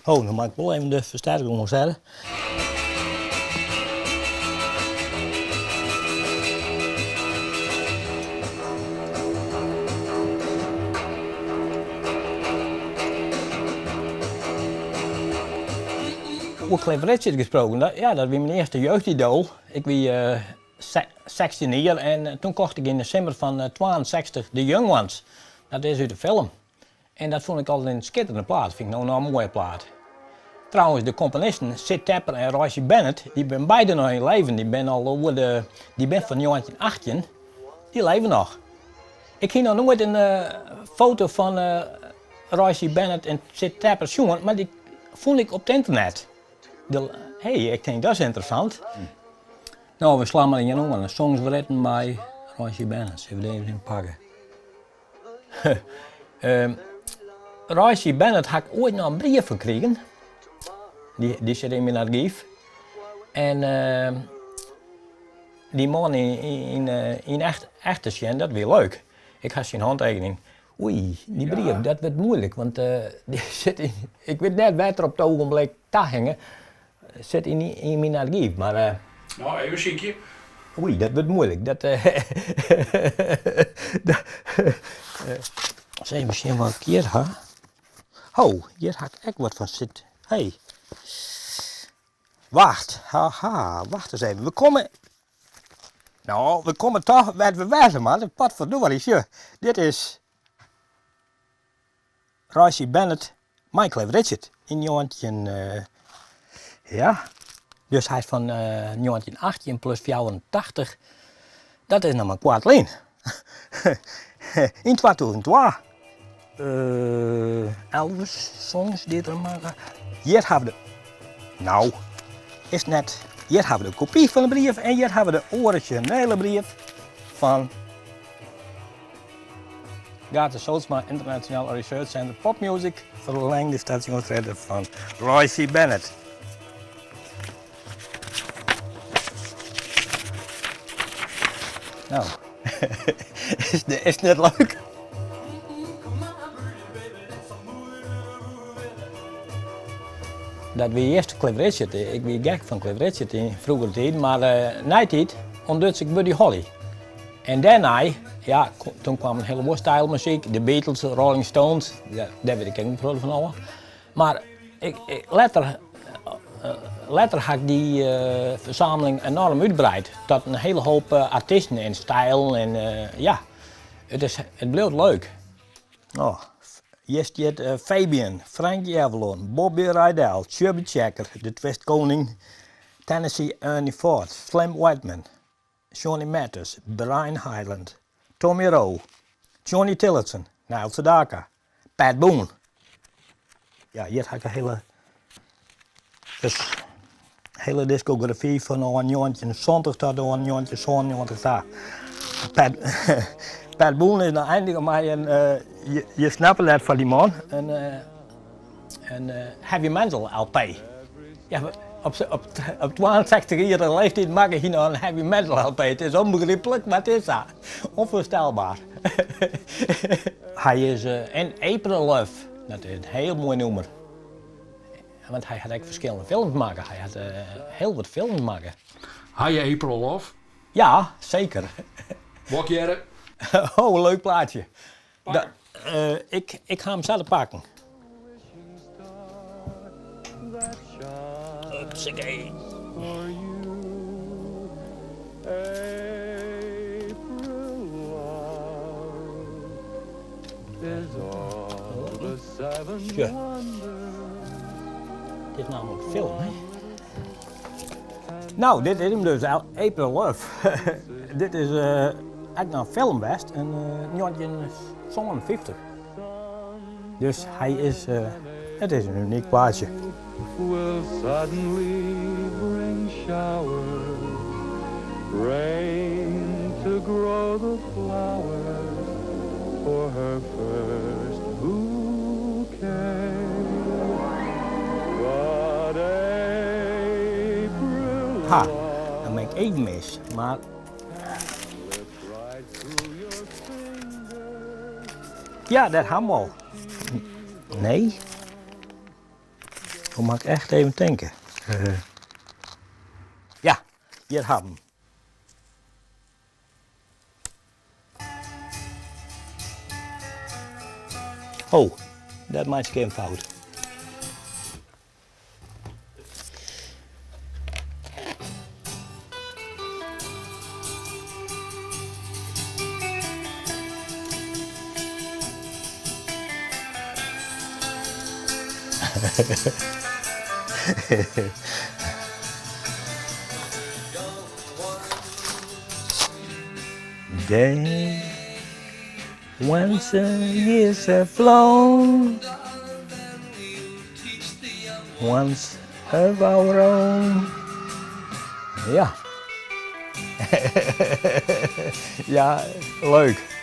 Oh, no moat ik wol even de fersterker oansette. Oer Cliff Richard gesproken, dat, ja, dat wie myn earste jeugdidoal. Ik wie 16 jier en toen kocht ik yn de simmer fan 62 The Young Ones. Dat is út de film. En dat fûn ik altyd in skitterende plaat, fyn ik no noch in moaie plaat. Trouwens, de komponisten Sid Tepper en Roy C. Bennett, dy binne beide noch yn leven, dy binne al oer de, dy binne fan 1918, dy leve noch. Ik hie noch noait in foto fan Roy C. Bennett en Sid Tepper sjoen, mar dy fûn ik op it ynternet. Hé, ik tink dat is ynteressant. No, we slaan mar ien oan, Songs Written by Roy C. Bennett, sille we dy even pakke. Roy C. Bennett ha ik oait noch in brief fan krigen. Dy sit yn myn argyf. En dy man yn echt te sjen, dat wie leuk. Ik ha syn hantekening. Oei, dy brief, dat wurdt muoilik, want dy sit yn, ik wit net wêr't er op it ogenblik tahinge, sit yn myn argyf, mar. No, even sykje. Oei, dat wurdt muoilik. Dat, Ris even sjen wat ik hjir ha. Ho, hjir ha ik ek wat fan sit. Hey. Wacht, haha, wacht ris even. We komme, no, we komme toch wêr't we wêze moatte. Potverdorie, sjoch, dit is Roy C. Bennett mei Cliff Richard yn 19, ja, dus hy is fan 1918 plus 84, dat is noch mar koart lyn. Yn 2002. Elvis songs dy't er makke. Hjir hawwe we de, no, is net, hjir hawwe we de kopy fan de brief en hjir hawwe we de orizjinele brief fan Gate Zoodsma International Research Center Pop Music, ferlengde Stasjonsstrjitte fan Roy C. Bennett. No, is it net leuk? Dat wie earst Cliff Richard. Ik wie gek fan Cliff Richard yn froegere tiden, mar neitiid ûntduts ik Buddy Holly. En dêrnei, ja, toen kwam in hiele oare styl muzyk, de Beatles, de Rolling Stones, ja, dêr wit ik ek in protte fan ôf. Mar ik, letter, letter ha ik dy fersameling enoarm útbreid tot in hiele hoop artysten en stylen en ja, it is, it bliuwt leuk. Oh, hjir stiet Fabian, Frankie Avalon, Bobby Rydell, Chubby Checker, de Twistkoning, Tennessee Ernie Ford, Slim Whitman, Johnny Mathis, Brian Hyland, Tommy Roe, Johnny Tillotson, Neil Sedaka, Pat Boone. Ja, hjir ha ik de hiele, dus hiele diskografy fan oan 1970 tot oan 1997 ta. Pat, Pat Boone is no eindigen mei in, je, je snappe net fan dy man, in, in heavy metal LP. Ja, op, op, op 62-jierrige leeftiid makke hy noch in heavy metal LP. It is ûnbegryplik, mar it is sa. Onvoorstelbaar. Hy is en April Love, dat is in hiel moai nûmer. Want hy hat ek ferskillende films makke. Hy hat hiel wat films makke. Ha je April Love? Ja, seker. Wol ik hearre? Oh, leuk plaatsje. Ik ha him sa te pakken. Hupsakee. Sjoch. Dit is namelijk film, hè? No, dit is him dus, April Love. Dit is ek noch in film west yn 1957. Dus hy is, it is in unyk plaatsje. Will suddenly bring showers, rain to grow the flowers for her first bouquet. But April Ha, dan bin ik even mis, mar Ja, dêr ha we al. Nee. No moat ik echt even tinke. Ja, hjir ha 'm. Oh, dat meitsje ik even fout. Day once the years have flown Once of our own Ja. Ja, leuk.